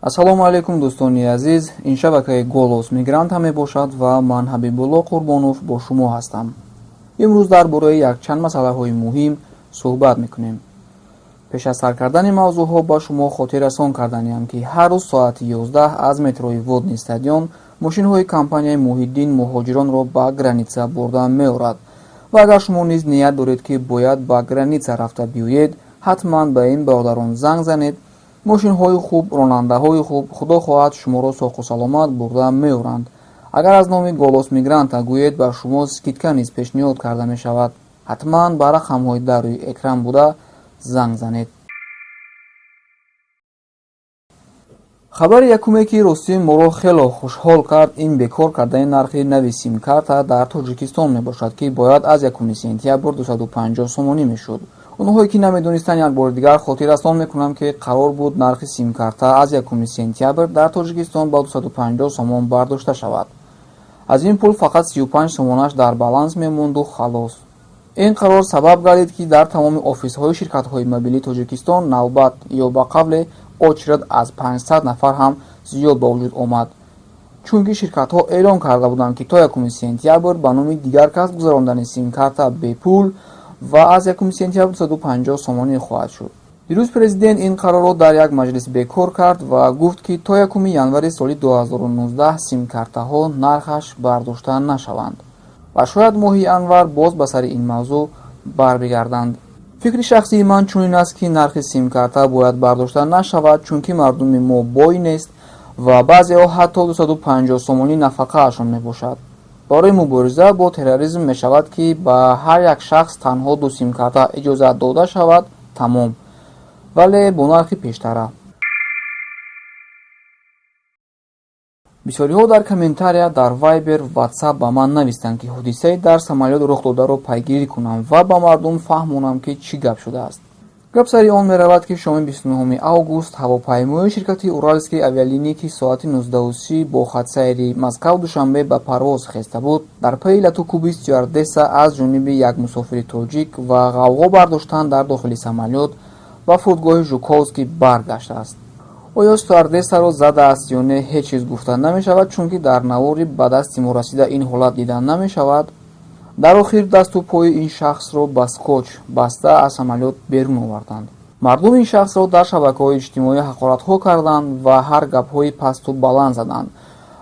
Ассалому алайкум, дӯстони азиз. Ин шабакаи «Голос мигранта» мебошад ва ман, Ҳабибулло Қурбонов, бо шумо ҳастам. Имрӯз дар бораи якчанд масъалаҳои муҳим суҳбат мекунем. Пеш аз сар кардани мавзӯъҳо ба шумо хотиррасон карданиам, ки ҳар рӯз соати 11 аз метрои Водный стадион мошинҳои компанияи «Муҳиддин» муҳоҷиронро ба граница бурда меорад ва агар шумо низ ният доред, ки бояд ба граница рафта биёед, ҳатман ба ин бародарон занг занед. Мошинҳои хуб, ронандаҳои хуб, худо хоҳад, шуморо соқу саломат бурда меоранд. Агар аз номи «Голос мигранта» гӯед, ба шумо скидка низ пешниҳод карда мешавад. Ҳатман ба рақамҳои дар рӯи экран буда занг занед. Хабари якуме, ки ростӣ моро хело хушҳол кард, ин бекор кардани нархи нави симкарта дар Тоҷикистон мебошад, ки бояд аз 1 сентябр 250 сомонӣ мешуд. Онҳое, ки намедонистанд, як бори дигар хотиррасон мекунам, ки қарор буд нархи симкарта аз 1 сентябр дар Тоҷикистон ба 250 сомон бардошта шавад. Аз ин пул фақат 35 сомонаш дар баланс мемонду халос. Ин қарор сабаб гардид, ки дар тамоми офисҳои ширкатҳои мобилии Тоҷикистон навбат ё ба қавле очередь аз 500 нафар ҳам зиёд ба вуҷуд омад, чунки ширкатҳо эълон карда буданд, ки то 1 сентябр ба номи дигар кас гузарондани симкарта бепул ва аз 1 сентябр 250 сомонӣ хоҳад шуд. Дирӯз президент ин қарорро дар як маҷлис бекор кард ва гуфт, ки то 1 январи соли 2019 симкартаҳо нархаш бардошта нашаванд ва шояд моҳи январ боз ба сари ин мавзӯъ барбигарданд. Фикри шахсии ман чунин аст, ки нархи симкарта бояд бардошта нашавад, чунки мардуми мо бой нест ва баъзеҳо ҳатто 250 сомонӣ нафақаашон мебошад. Барои мубориза бо терроризм мешавад, ки ба ҳар як шахс танҳо ду симкарта иҷозат дода шавад, тамом, вале бо нархи пештара. Бисёриҳо дар комментария дар Вайбер, Ватсап ба ман навистанд, ки ҳодисаи дар самолёт рух додаро пайгирӣ кунам ва ба мардум фаҳмонам, ки чӣ гап шудааст. Гап сари он меравад, ки шоми 29 август ҳавопаймои ширкати «Уральские авиалинии», ки соати 19:30 бо хатсайри Москав Душанбе ба парвоз хеста буд, дар пайи латукӯби стюардесса аз ҷониби як мусофири тоҷик ва ғавғо бардоштан дар дохили самолёт ба фурудгоҳи Жуковский баргаштааст. Оё стюардессаро задааст ё не, ҳеҷ чиз гуфта намешавад, чунки дар навори ба дасти мо расида ин ҳолат дида намешавад. Дар охир дасту пои ин шахсро ба скотч баста аз самолёт берун оварданд. Мардум ин шахсро дар шабакаҳои иҷтимоӣ ҳақоратҳо карданд ва ҳар гапҳои пасту баланд заданд.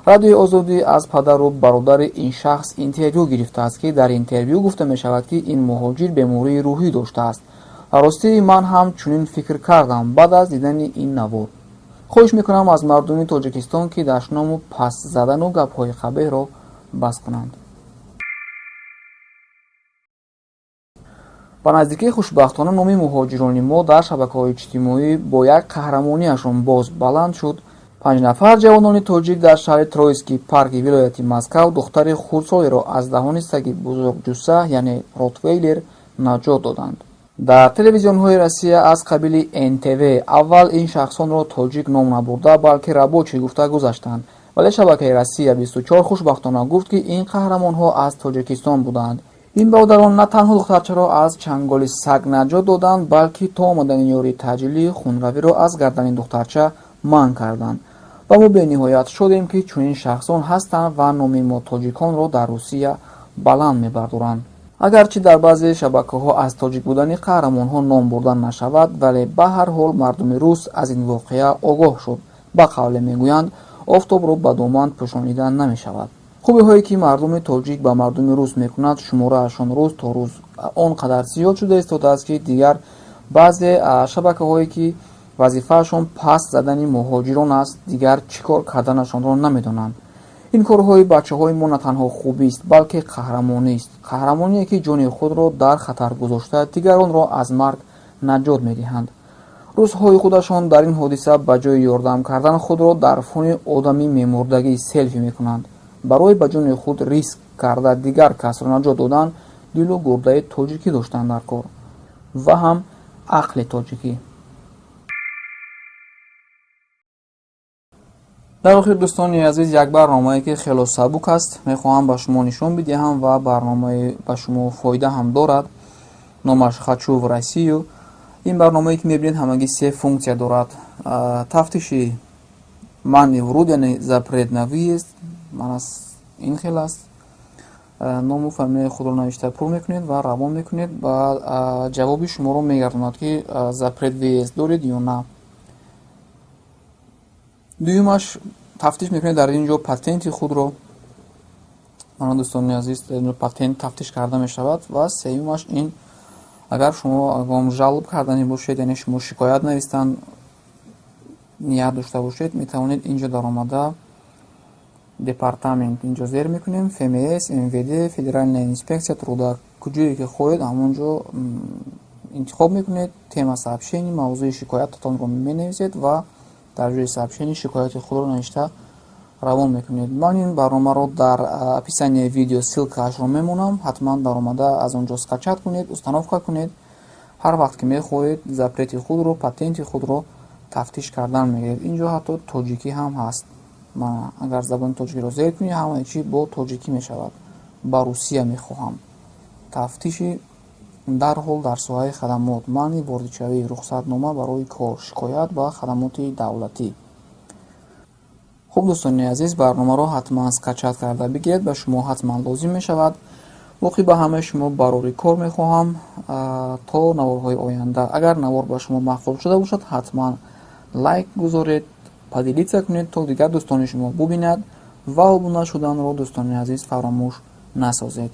Радиои Озодӣ аз падару бародари ин шахс интервю гирифтааст, ки дар интервю гуфта мешавад, ки ин муҳоҷир бемории рӯҳӣ доштааст. Ва ростӣ ман ҳам чунин фикр кардам баъд аз дидани ин навор. Хоҳиш мекунам аз мардуми Тоҷикистон, ки дашному паст задану гапҳои қабеҳро бас кунанд. Ба наздикӣ хушбахтона номи муҳоҷирони мо дар шабакаҳои иҷтимоӣ бо як қаҳрамониашон боз баланд шуд. Панҷ нафар ҷавонони тоҷик дар шаҳри Троитский парки вилояти Москав духтари хурдсолеро аз даҳони саги бузургҷусса, яъне ротвейлер, наҷот доданд. Дар телевизионҳои Россия аз қабили НТВ аввал ин шахсонро тоҷик ном набурда, балки рабочий гуфта гузаштанд, вале шабакаи Россия 24 хушбахтона гуфт, ки ин қаҳрамонҳо аз Тоҷикистон буданд. Ин бародарон на танҳо духтарчаро аз чанголи саг наҷот доданд, балки то омадани ёрии таъҷилӣ хунравиро аз гардани духтарча манъ карданд. Ва мо бениҳоят шодем, ки чунин шахсон ҳастанд ва номи мо тоҷиконро дар Русия баланд мебардоранд. Агарчи дар баъзе шабакаҳо аз тоҷик будани қаҳрамонҳо ном бурда нашавад, вале ба ҳар ҳол мардуми рус аз ин воқеа огоҳ шуд. Ба қавле мегӯянд, офтобро ба доман пӯшонида намешавад. Хубиҳое, ки мардуми тоҷик ба мардуми рус мекунад, шумораашон рӯз то рӯз он қадар зиёд шуда истодааст, ки дигар баъзе шабакаҳое, ки вазифаашон паст задани муҳоҷирон аст, дигар чӣ кор карданашонро намедонанд. Ин корҳои бачаҳои мо на танҳо хубист, балки қаҳрамонист, қаҳрамоние, ки ҷони худро дар хатар гузошта, дигаронро аз марг наҷот медиҳанд. Рӯзҳои худашон дар ин ҳодиса ба ҷои ёрдам кардан худро дар фони одами мемурдагӣ селфи мекунанд. Барои ба ҷони худ риск карда дигар касро наҷот додан дилу гурдаи тоҷикӣ доштан дар кор ва ҳам ақли тоҷикӣ. Дар охир, дӯстони азиз, як барномае, ки хело сабук аст, мехоҳам ба шумо нишон бидиҳам ва барномаи ба шумо фоида ҳам дорад. Номаш «Хочу в Россию». Ин барномае, ки мебинед, ҳамагӣ се функсия дорад: тафтиши Манъи вуруд, яъне запрет на въезд, мана ин хел аст. Ному фамилияи худро навишта, пур мекунед ва равон мекунед. Ба ҷавоби шуморо мегардонад, ки запрет въезд доред ё на. Дуюмаш, тафтиш мекунед дар ин ҷо патенти худро. Мана, дӯстони азиз, патент тафтиш карда мешавад. Ва сеюмаш ин, агар шумо ягон жалоба карданӣ бошед, яъне шумо шикоят навистан ният дошта бошед, метавонед инҷо даромада, департамент инҷо зер мекунем, ФМС, МВД, Федеральная инспекция труда, куҷое ки хоҳед, ҳамон ҷо интихоб мекунед. Тема сообщение, мавзӯи шикоятатонро менависед ва дар ҷои сообщение шикояти худро навишта, равон мекунед. Ман ин барномаро дар описанияи видео ссылкаашро мемонам. Ҳатман даромада, аз он ҷо скачать кунед, установка кунед. Ҳар вақт ки мехоҳед, запрети худро, патенти худро тафтиш кардан мегиред. Ин ҷо ҳатто тоҷикӣ ҳам ҳаст. Агар забони тоҷикиро зер кунӣ, ҳамаи чӣ бо тоҷикӣ мешавад. Ба Русия мехоҳам, тафтиши дарҳол дар соҳаи хадамот, манъи воридшавӣ, рухсатнома барои кор, шикоят ба хадамоти давлатӣ. Хуб, дӯстони азиз, барномаро ҳатман скачать карда бигиред, ба шумо ҳатман лозим мешавад. Боқӣ ба ҳамаи шумо барори кор мехоҳам то наворҳои оянда. Агар навор ба шумо маъқул шуда бошад, ҳатман лайк гузоред, поделиться кунед, то дигар дӯстони шумо бубинад, ва обуна шуданро, дӯстони азиз, фаромӯш насозед.